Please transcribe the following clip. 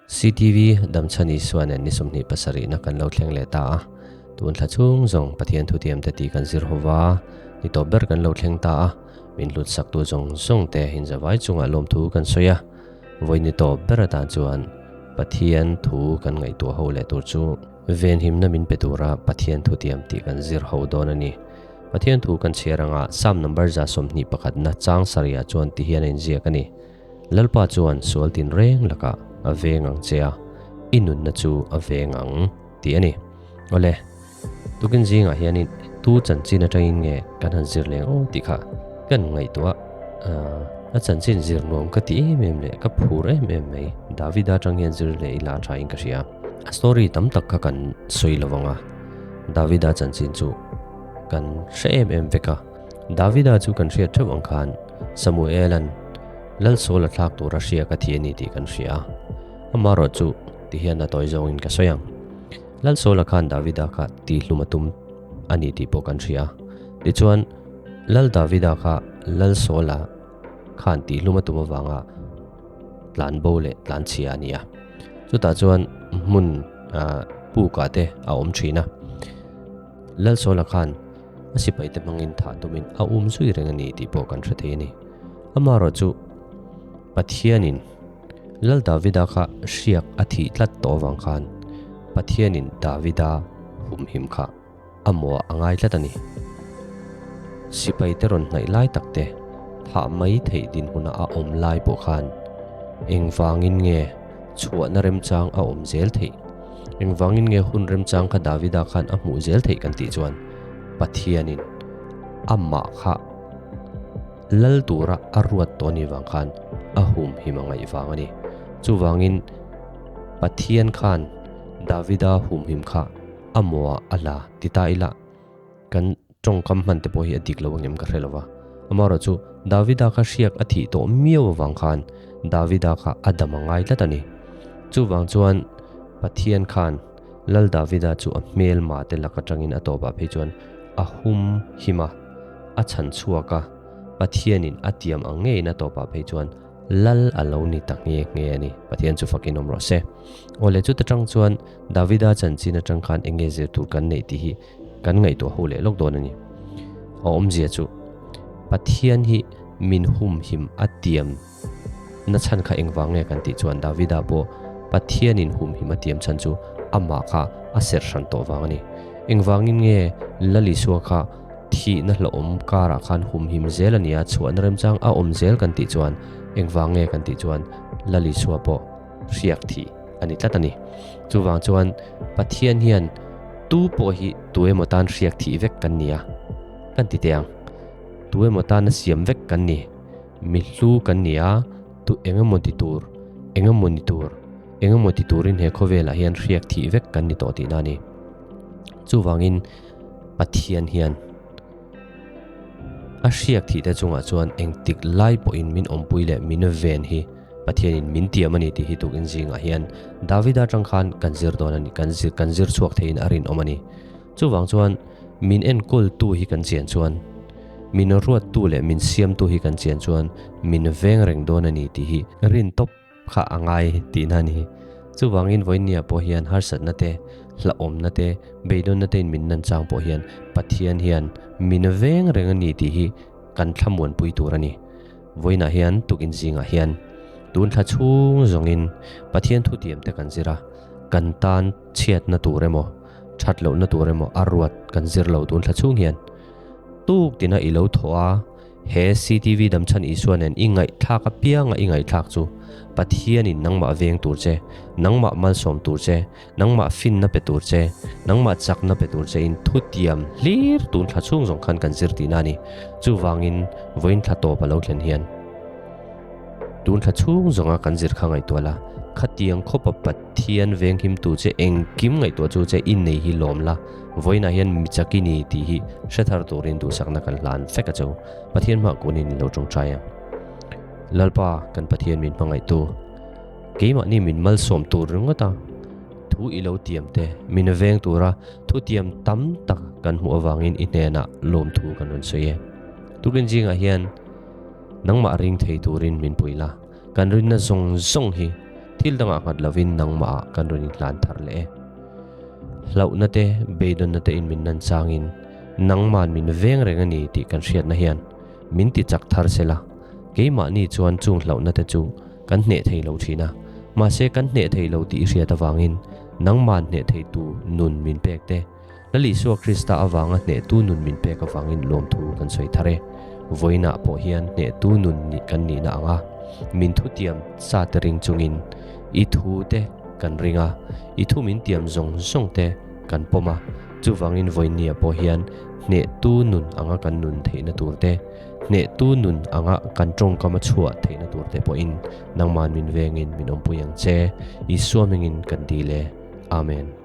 CTV Damchhan Isua nen ni 27 na kan lo thleng leh ta a. Tun thla chhung zawng Pathian thutiam te tih kan zir ho va, ni tawp ber kan lo thleng ta a. Min hlut saktu zawng zawng te inzavai chungah lawmthu kan sawi a. Vawi ni tawp ber atan chuan Pathian thu kan ngaihtuah ho leh tur chu venhimna min pe tura Pathian thutiam tih kan zir ho dawn a ni. Pathian thu kan chhiar anga Psalm number 21 na chang sarihah chuan ti hian a inziak a ni. Lalpa chuan sual tinreng lakah a veng ang che a, i nunna chu a veng ang, tih a ni. Awle, tukin zingah hianin tu chanchin atangin nge kan han zir leng aw tih kha kan ngaihtuah a, a chanchin zir nuam ka ti em em leh ka phur em em mai. Davida atang hian zir leh ila thain ka hria. A story tam tak kha kan sawi lo vang a, Davida chanchin chu kan hre em em vek a. Davida chu kan hriat theuh ang khan Samuela'n Lal Saul a thlak tur a hria ka thi a ni tih kan hria a. Amaherawh chu ti hian a tawi zawngin ka sawi ang. Lal Saul-a khan Davida kha tihhlum a tum a ni tih pawh kan hria a. Tichuan, Lal Davida kha Lal Saul-a khan tihhlum a tum avanga tlan bo leh tlan chhia a ni a. Chutah chuan hmun pukah te a awm thin a. Lal Saul-a khan a sipaite hmangin thah tumin a um zui reng a ni tih pawh kan hre thei a ni. Amaherawh chu Pathianin Lal Davida kha hriak a thih tlat tawh avang khan Pathianin Davida humhim kha a muah a ngai tlat a ni. Sipaite rawn hnaih lai tak te thah mai theih dinhmuna a awm lai pawh khan engvangin nge chhuahna remchang a awm zel theih? Engvangin nge hun remchang kha Davida khan a hmuh zel theih kan tih chuan Pathianin amah kha lal tura a ruat tawh ni vang khan a hum him a ngaih vang a ni. Chuvangin Pathian khan Davida hum him kha a mawah a la ti ta ila kan tawngkam hman te pawh hi a dik lo angem ka hre lo va. Amaherawh chu Davida kha hriak a thih tawh miau avang khan Davida kha a dam a ngai tlat a ni. Chuvang chuan Pathian khan Lal Davida chu a hmel mah te lak atangin a tawpah phei chuan a hum him a, a chhan chhuak a, Pathianin a tiam ang ngeiin a tawpah phei chuan Lal a lo ni ta nghe nghe a ni. Pathian chu fakin awm rawh se. Awle chuta tang chuan Davida chanchin atang khan eng nge zir tur kan neih tih hi kan ngaihtuah ho leh lawk dawn a ni. A awmzia chu Pathian hi min humhim a tiam na chhan kha engvang nge kan tih chuan Davida pawh Pathianin humhim a tiam chhan chu amah kha a serh hran tawh vang a ni. Engvangin nge Lal Isua kha thihna hlauhawm karah khan humhim zel a ni a, chhuahna remchang a awm zel kan tih chuan engvang nge kan tih chuan Lal Isua pawh hriak thih a ni tlat a ni. Chuvang chuan Pathian hian tu pawh hi tu emaw tan hriak thih vek kan ni a, kan ti teh ang. Tu emaw tana siam vek kan ni, mi hlu kan ni a, tu eng emaw ti tur, eng emaw ni tur, eng emaw ti turin he khawvelah hian hriak thih vek kan ni tawh tihna a ni. Chuvangin Pathian hian a hriak thih te chungah chuan engtik lai pawhin min awmpui leh min ven hi Pathianin min tiam a ni tih hi tukin zingah hian Davida atang khan kan zir dawn a ni, kan zir kan zir chhuak theiin a rinawm a ni. Chuvang chuan min enkawltu hi kan chian chuan, min ruattu leh min siamtu hi kan chian chuan min veng reng dawn a ni tih hi rin tawp kha a ngai tihna a ni. Chuvangin vawinia pawh hian harsatna te, hlauhawmna te, beidawnna tein min nan chang pawh hian Pathian hian min veng reng a ni tih hi kan thlamuanpui tur a ni. Vawiinah hian tukin zingah hian tun thla chhung zawngin Pathian thutiam te kan zir a, kan tan chhiatna tur emaw, that lohna tur emaw a ruat kan zir lo tun thla chhung hian tuk tina i lo thawh a, He CTV damchhan Isua nen i ngaihthlak apianga i ngaihthlak chu Pathianin nangmah veng tur che, nangmah malsawm tur che, nangmah finna pe tur che, nangmah chakna pe tur che in thutiam hlir tun thla chhung zawng khan kan zir tihna a ni. Chuvangin vawiin thla tawp a lo thlen hian tun thla chhung zawnga kan zir kha ngaihtuah la, khatiang khawpa Pathian venghimtu che engkim ngaihtuah chu che i nei hi lawm la, Vawiinah hian mi chak i ni tih hi hre thar turin duhsakna kan hlan vek a chu. Pathian hmah kunin i lo tawngtai ang. Lalpa, kan Pathian min hmangaihtu, keimahni min malsawm tur ringawt a, thu i lo tiam te, min veng tura thu tiam tam tak kan hmuh avangin i hnenah lawmthu kan rawn sawi e. Tukin zingah hian nangmah ring thei turin min pui la, kan rinna zawng zawng hi. Thil dangah nghat lovin nangmahah kan rawn inhlan thar leh e. Hlauhna te, beidawnna te in min nan changin nangman min veng reng a ni tih kan hriatna hian min ti chak thar sela, keimahni chuan chung hlauhna te chu kan hneh thei lo thin a, mahse kan hneh thei lo tih i hriat avangin nangman hneh theitu nun min pek te, Lal Isua Krista avanga hnehtu nun min pek avangin lawmthu kan sawi thar e. Vawiinah pawh hian hnehtu nun nih kan nihna ang a, min thutiam sa te ring chungin i thu te kan ring a, i thu min tiam zawng zawng te kan pawm a, chuvangin vawiinniah pawh hian hnehtu nun anga kan nun theihna tur te, hnehtu nun anga kan tawngkam a chhuah theihna tur te pawhin nangman min vengin min awmpui ang che, Isua hmingin kan dil e. Amen.